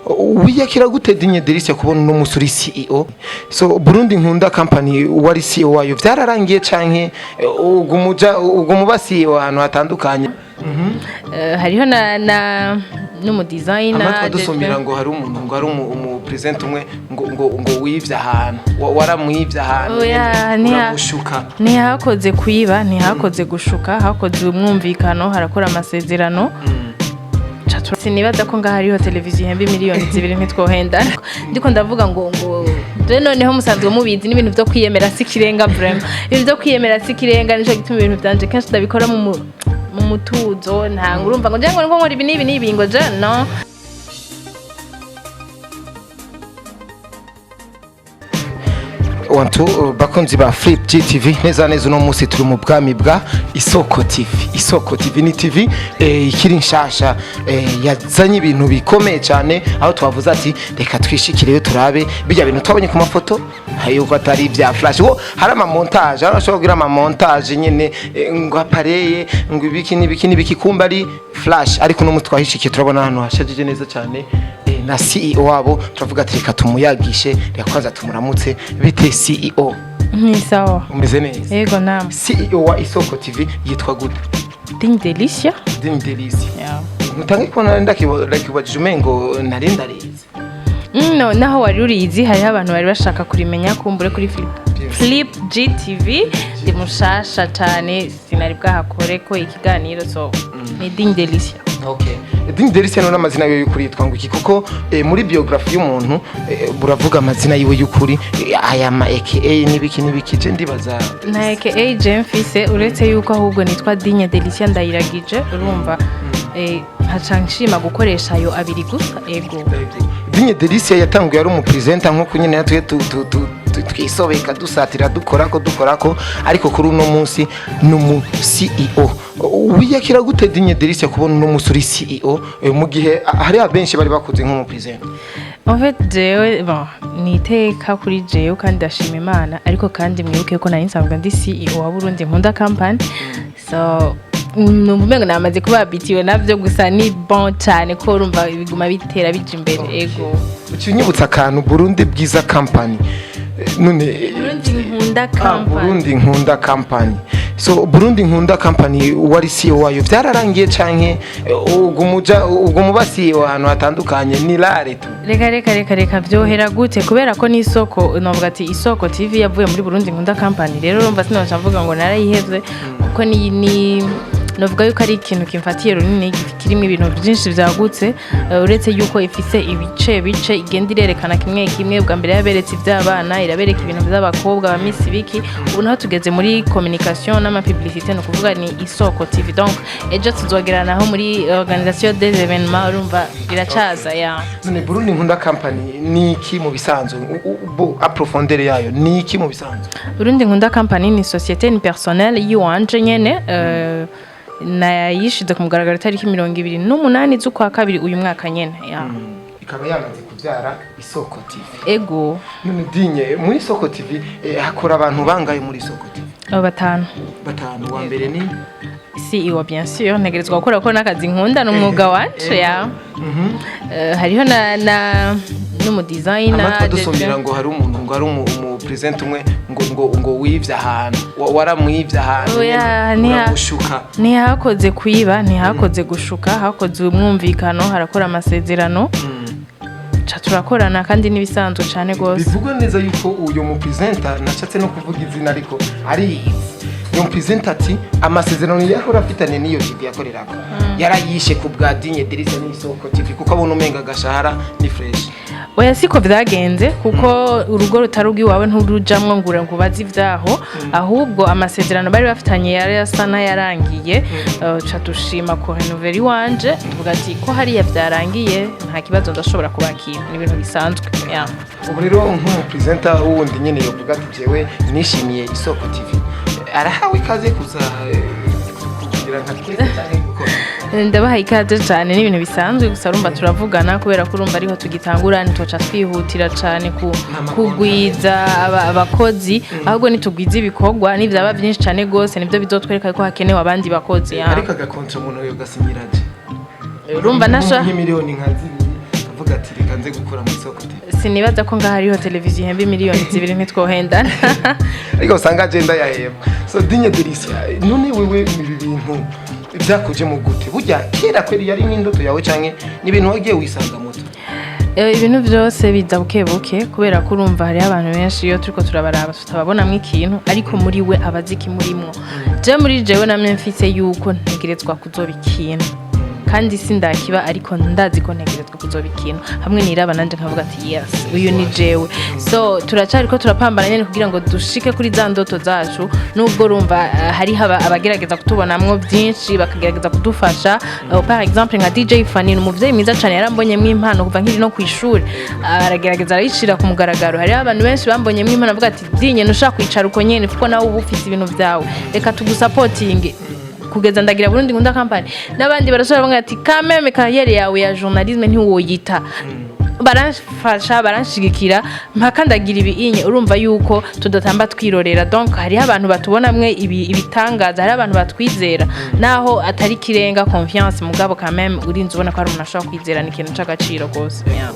Wiyakira gute, Digne Delicia, kubona uno musi uri CEO? So Burundi Nkunda Company wari CEO wayo, vyararangiye canke ugumuja ugumuba CEO ahantu hatandukanye? Hariho na n'umu designer. Amatwi adusumira ngo hari umuntu, ngo hari umu president umwe ngo wivye ahantu, waramwivye ahantu. Oya, uramushuka. Ntihakoze kwiba, ntihakoze gushuka, hakoze umwumvikano, harakora amasezerano. Sinibaza ko ngaho hariho televiziyo ihemba miliyoni 2, ntitwohendana. Ndiko ndavuga ngo rero noneho musanzwe mubizi, n'ibintu vyo kwiyemera si ikirenga, vraiment ibintu vyo kwiyemera si ikirenga. Nico gituma ibintu vyanje kenshi ndabikora mu mutuzo. Nta urumva ngo nje ngo nkora ibi n'ibi n'ibi, ngo je no. Wantu bakunzi ba Flip GTV, neza neza uno munsi turi mu bwami bwa Isoko TV. Isoko TV ni TV ikiri nshasha, yazanye ibintu bikomeye cyane, aho twavuze ati reka twishikireyo turabe bijya bintu twabonye ku mafoto yuko atari ibya flash. Wo hari ama montage, hari ashobora kugira ama montage nyene, ngo apareye ngo ibiki n'ibiki n'ibiki, kumba ari flash. Ariko uno munsi twahishikiye, turabona ahantu hashajije neza cyane, na CEO wabo. Turavuga ati reka tumuyagishe, reka kwanza tumuramutse. Bite CEO? Ni sawa. Umeze neza? Yego, nama. CEO wa Isoko TV yitwa gute? Digne Delicia. Digne Delicia. Yeah. Mutange kubona ndakibajije, umengo nari ndarizi. No, naho wari urizi, hariho abantu bari bashaka kurimenya kumbure kuri Flip, Flip GTV. Ndi mushasha cyane, sinari bwahakore ko ikiganiro, so ni Digne Delicia. Okay. Digne Delicia, none amazina yiwe y'ukuri yitwa ngo iki? Kuko muri biography y'umuntu buravuga amazina yiwe y'ukuri, aya ma AKA n'ibiki n'ibiki, je ndibaza. Nta AKA je mfise, uretse yuko ahubwo nitwa Digne Delicia Ndayiragije. Urumva, nkaca nshima gukoresha ayo abiri gusa, ego. Digne Delicia yatanguye ari umupresenter nk'uko nyine natwe twisobeka, dusatira, dukorako dukorako, ariko kuri uno munsi ni umu CEO. Wiyakira gute, Digne Delicia, kubona uno munsi uri CEO, mu gihe hari abenshi bari bakuze nk'umupresenter? En fait, jewe, bon, ni iteka kuri jewe kandi ndashima Imana, ariko kandi mwibuke ko nari nsanzwe ndi CEO wa Burundi Nkunda Company, so numva umengo namaze kuba habitué navyo. Gusa ni bon cyane ko urumva biguma bitera bija imbere, ego. Ukinyibutsa akantu, Burundi Bwiza Company, none Burundi Nkunda Company. Burundi Nkunda Company. So Burundi Nkunda Company wari CEO wayo, vyararangiye canke ugumuja ugumuba CEO ahantu hatandukanye, ni rare tu? Reka reka reka reka, vyohera gute? Kubera ko n'isoko, novuga ati Isoko TV yavuye muri Burundi Nkunda Company. Rero urumva sinoca mvuga ngo narayihevye, kuko ni novuga yuko ari ikintu kimfatiye runini, kirimo ibintu byinshi byagutse, uretse yuko ifise ibice bice igenda irerekana kimwe kimwe. Bwa mbere yaberetse iby'abana, irabereka ibintu by'abakobwa ba Miss Biki, ubu naho tugeze muri communication n'amapublicité, ni ukuvuga ni Isoko TV. Donc ejo tuzogeranaho muri organisation des événements, urumva biracaza ya. None Burundi Nkunda Company ni iki mu bisanzwe? Bo approfondeur yayo ni iki mu bisanzwe? Burundi Nkunda Company ni société, ni personnel yiwanje nyene, nayishize ku mugaragaro itariki 28 z'ukwa kabiri uyu mwaka nyene ya. Ikaba yamaze kubyara Isoko TV. Ego. None Dinye, muri Isoko TV hakora abantu bangaye muri Isoko TV? Abo batanu. Batanu. Wa mbere ni? CEO, bien sûr, ntegerezwa gukora ko n'akazi nkunda, n'umwuga wanje ya. Hariho na n'umu designer. Amatwi adusumira ngo hari umuntu, ngo hari umu president umwe ngo wivye ahantu, waramwivye ahantu. Oya, uramushuka. Ntihakoze kwiba, ntihakoze gushuka, hakoze umwumvikano, harakora amasezerano, ca turakorana kandi n'ibisanzwe cane gose. Bivugwa neza yuko uyu mu presenter, nashatse no kuvuga izina ariko ariyizi, uyu mu presenter ati amasezerano yahora afitanye n'iyo TV yakoreraga yarayishe ku bwa Digne Delicia n'Isoko TV, kuko abona umenga agashahara ni fresh. Oya, siko vyagenze, kuko urugo rutari urw'iwawe nturujamwo ngo ngo ubaze ivyaho. Ahubwo amasezerano bari bafitanye yari asa n'ayarangiye, ca dushima ku renouveler iwanje, tuvuga ati ko hariya vyarangiye nta kibazo, ndashobora kubakira, ni ibintu bisanzwe ya. Ubu rero nk'umu presenter wundi nyene yovuga ati jewe nishimiye Isoko TV, arahawe ikaze kuza kugira nka twese canke gukora? Ndabaha ikaze cyane, ni ibintu bisanzwe. Gusa urumva turavugana, kubera ko urumva ariho tugitangura, ntitoca twihutira cyane kugwiza abakozi, ahubwo nitugwiza ibikorwa nivyaba byinshi cyane gose, nibyo bizotwereka ko hakenewe abandi bakozi ya. Ariko agakontra umuntu yo gasinyira je Urumva nasha nk'imiliyoni nka 2, avuga ati reka Reka nze gukora mu Isoko TV. Sinibaza ko ngaho hariho televiziyo ihemba 2 miliyoni ntitwohendana. Ariko usanga agenda yahemba. So Dinye Delicia, none wewe ibi bintu byakuje mu gute? Burya kera kweri yari n'indoto yawe, canke ni ibintu wagiye wisanga muto? Ibintu byose biza buke buke, kubera ko urumva hariho abantu benshi iyo turiko turabaraba tutababonamwo ikintu, ariko muri we aba azi ikimurimwo. Je muri jewe namwe mfise yuko ntegerezwa kuzoba ikintu, kandi sindakiba, ariko ndazi ko ntegerezwa kuzoba ikintu. Hamwe niraba nanje nkavuga ati: "Yes, uyu ni jewe." So turacariko turapambana nyene kugira ngo dushike kuri za ndoto zacu, nubwo urumva hariho abagerageza kutubonamwo byinshi, bakagerageza kudufasha. Par exemple nka DJ Fanny ni umuvyeyi mwiza cane, yarambonyemwo impano kuva nkiri no kw'ishuri, aragerageza arayishira ku mugaragaro. Hariho abantu benshi bambonyemwo impano, bavuga ati: "Dinye, ntushaka kwicara uko nyene, kuko nawe uba ufise ibintu vyawe, reka tugusapotinge," kugeza ndagira Burundi Nkunda Company. N'abandi barashobora bavuga ati: "Kameme carrière yawe ya journalisme ntiwoyita." Baramfasha, baranshigikira mpaka ndagira ibi inye. Urumva yuko tudatamba twirorera. Donc hariho abantu batubonamwe ibi ibitangaza, hariho abantu batwizera, naho atari kirenga confiance, mugabo quand même urinze ubona ko hari umuntu ashobora kwizera, ni ikintu c'agaciro gose, yeah.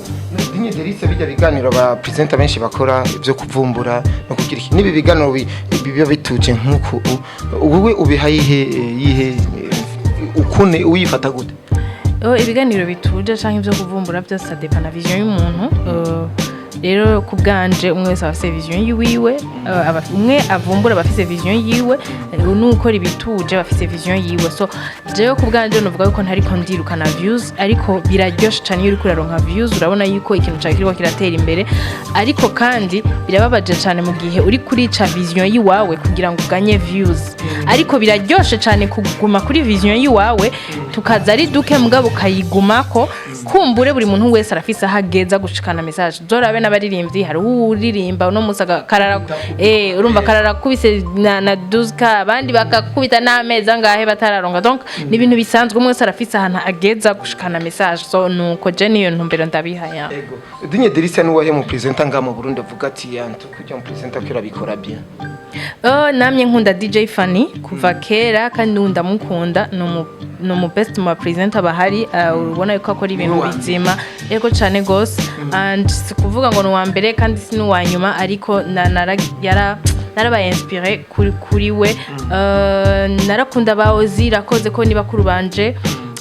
Dinye Delicia, bijya biganiro ba presenter benshi bakora byo kuvumbura no kugira iki, nibi biganiro biba bituje nk'uku, wowe ubiha yihe ukune, uyifata gute? Oh, ibiganiro bituje canke ivyo kuvumbura byose, ça dépend na vision y'umuntu. Rero ku bwanje umwe wese aba afise vision yiwiwe. Umwe avumbura aba afise vision yiwe, n'ukora ibituje aba afise vision yiwe. So jewe ku bwanje novuga yuko ntariko ndirukana views, ariko biraryoshe cane iyo uriko uraronka views, urabona yuko ikintu cawe kiriko kiratera imbere. Ariko kandi birababaje cane mu gihe uri kurica vision yiwawe kugira ngo uganye views. Ariko biraryoshe cane kuguma kuri vision yiwawe, tukaza ari duke mugabo ukayigumako. Kumbure buri muntu wese arafise aho ageza gushikana message. Zorabe n'abaririmbyi, hari uririmba uno musi karara, urumva karara kubise na 12K, abandi bakakubita n'amezi angahe batararonka. Donc ni ibintu bisanzwe, umwe wese arafise ahantu ageza gushikana message. So nuko je niyo ntumbero ndabiha ya. Ego. Dinye Delicia, ni wahe mu presenter nga mu Burundi avuga ati: "Yantu kujya mu presenter ko urabikora bien"? Oh, namye nkunda DJ Fanny kuva kera, kandi ubu ndamukunda. Ni umu best mu presenter bahari. Ubona yuko akora ibintu Ni uwa mbere. bizima, yego cane gose. And si kuvuga ngo ni uwa mbere kandi si n'uwa nyuma, ariko yara narabaye inspiré kuri we. Narakunda ba Ozi rakoze ko ni bakuru banje.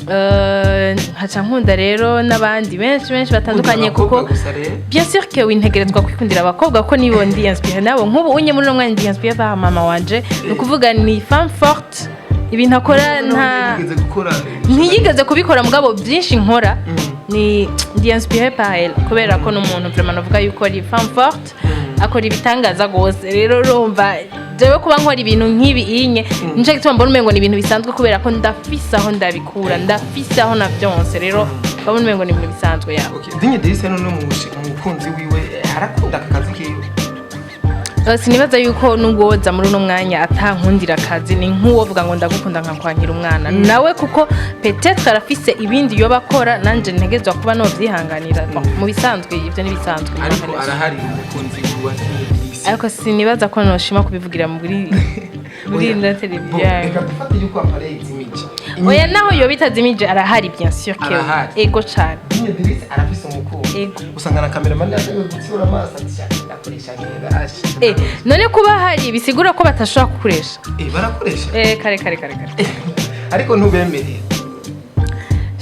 Nkaca nkunda rero n'abandi benshi benshi batandukanye, kuko Gusa rero bien sûr que wintegerezwa kwikundira abakobwa, ko nibo ndi inspiré nabo. Nk'ubu unye muri uno mwanya ndi inspiré par mama wanje, ni ukuvuga ni femme forte, ibintu akora nta yigeze gukora. Ntiyigeze kubikora, mugabo byinshi nkora ni ndi inspiré par elle, kubera ko n'umuntu vraiment navuga yuko ari femme forte, akora ibitangaza gose. Rero urumva jewe kuba nkora ibintu nk'ibi inye, nico gituma mbona umengo ni ibintu bisanzwe, kubera ko ndafise aho ndabikura, ndafise aho navyonse. Rero mbona umengo ni ibintu bisanzwe yawe. Okay. Dinye Delicia, none umukunzi wiwe arakunda aka kazi kiwe? Sinibaza yuko nubwo muri uno mwanya atankundira akazi. Ni nk'uwovuga ngo ndagukunda nkakwankira umwana nawe, kuko peut-être arafise ibindi yoba akora, nanje ntegezwa kuba novyihanganira. Bon, mu bisanzwe ivyo ni bisanzwe. Ariko arahari umukunzi wa Dinye Delicia? Ariko sinibaza ko noshima kubivugira muri Oya. ino televiziyo. Reka dufate yuko appareil izimije. Oya, naho yoba itazimije arahari, bien sûr que Arahari. ego cane. Dinye Delicia arafise umukunzi? Ego. Usanga na cameraman yaje gutsura amaso ati: "Shaka ndakoresha nkera." None kuba hari bisigura ko batashobora kukoresha? Barakoresha. Kare kare kare kare. Ariko ntubemerera.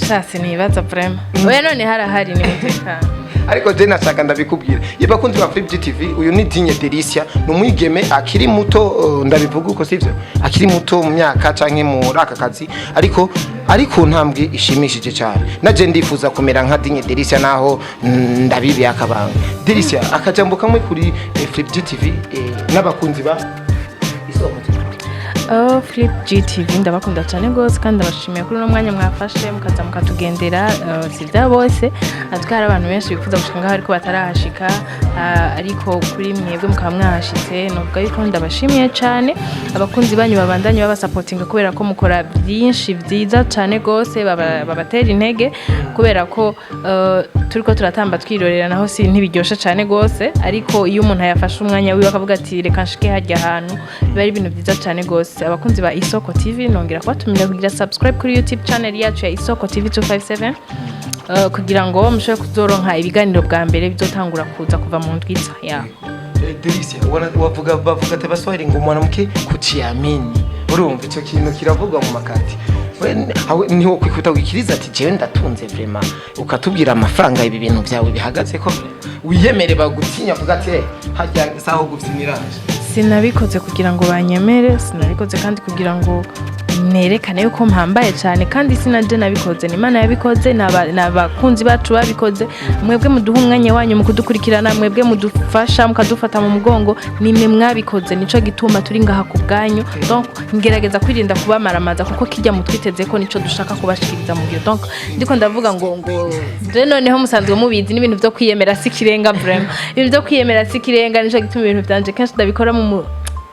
Sha, sinibaza vraiment. Oya, none harahari, ni mutekano. Ariko je nashaka ndabikubwira, ye bakunzi ba Flip TV, uyu ni Dinye Delicia, ni umwigeme akiri muto, ndabivuga uko sivyo, akiri muto mu myaka canke muri aka kazi, ariko ari ku ntambwe ishimishije cyane. Naje ndifuza kumera nka Dinye Delicia, naho ndabibi akabanga. Delicia, akajambo kamwe kuri Flip TV n'abakunzi ba Isoko TV. Oh, Flip GTV ndabakunda cyane rwose, kandi ndabashimiye kuri uno mwanya mwafashe mukaza mukatugendera. Si bya bose, natwe hari abantu benshi bifuza gushika ngaho ariko batarahashika, ariko kuri mwebwe mukaba mwahashitse, novuga yuko ndabashimiye cyane. Abakunzi banyu babandanye babasapotinga, kubera ko mukora byinshi byiza cyane rwose, babatera intege, kubera ko turiko turatamba twirorera, naho si ntibiryoshe cyane rwose. Ariko iyo umuntu yafashe umwanya wiwe akavuga ati: "Reka nshike harya hantu," biba ari ibintu byiza cyane rwose. Abakunzi ba Isoko TV, nongera kubatumira kugira subscribe kuri YouTube channel yacu ya Isoko TV 257. kugira ngo mushobore kuzoronka ibiganiro bwa mbere bizotangura kuza kuva mu ndwiza ya. Delicia, wavuga, bavuga ati Abaswahili ngo mwanamke kujiamini. Urumva icyo kintu kiravugwa mu makati. Niho kwikuta wikiriza ati jewe ndatunze vraiment, ukatubwira amafaranga ibi bintu byawe bihagaze ko wiyemere, bagutinya, avuga ati: "Eh, hajya saho gufyiniraje." Sinabikoze kugira ngo banyemere, sinabikoze kandi kugira ngo nerekane yuko mpambaye cyane, kandi sinaje nabikoze, ni Imana yabikoze, ni abakunzi bacu babikoze. Mwebwe muduha umwanya wanyu mu kudukurikirana, mwebwe mudufasha mukadufata mu mugongo, nimwe mwabikoze, nico gituma turi ngaha ku bwanyu. Donc ngerageza kwirinda kubamaramaza kuko kijya mutwiteze ko nico dushaka kubashikiriza mu gihe. Donc ndiko ndavuga ngo je noneho musanzwe mubizi, n'ibintu byo kwiyemera si kirenga vraiment, ibintu byo kwiyemera si kirenga. Nico gituma ibintu byanje kenshi ndabikora mu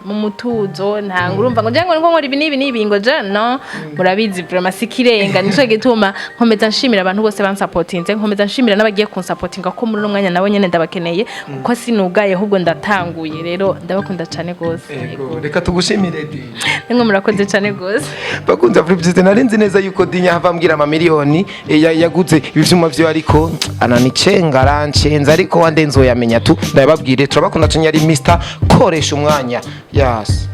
mutuzo, nta urumva ngo ngo nkora ibi n'ibi n'ibi, ngo je no murabizi vraiment si kirenga. Nico gituma nkomeza nshimira abantu bose bansapotinze, nkomeza nshimira n'abagiye kunsapotinga, ko muri uno mwanya nabo nyene ndabakeneye, kuko sinugaye ahubwo ndatanguye. Rero ndabakunda cyane gose. Ego, reka tugushimire, Di. Nimwe murakoze cyane gose. Bakunze Flip GTV, nari nzi neza yuko Dinya hava ambwira amamiliyoni yaguze ibi vyuma vyo, ariko ananicenga, arancenza, ariko wande nzoyamenya tu, ndababwire. Turabakunda cyane. Yari Mr Koresha Umwanya. Yes.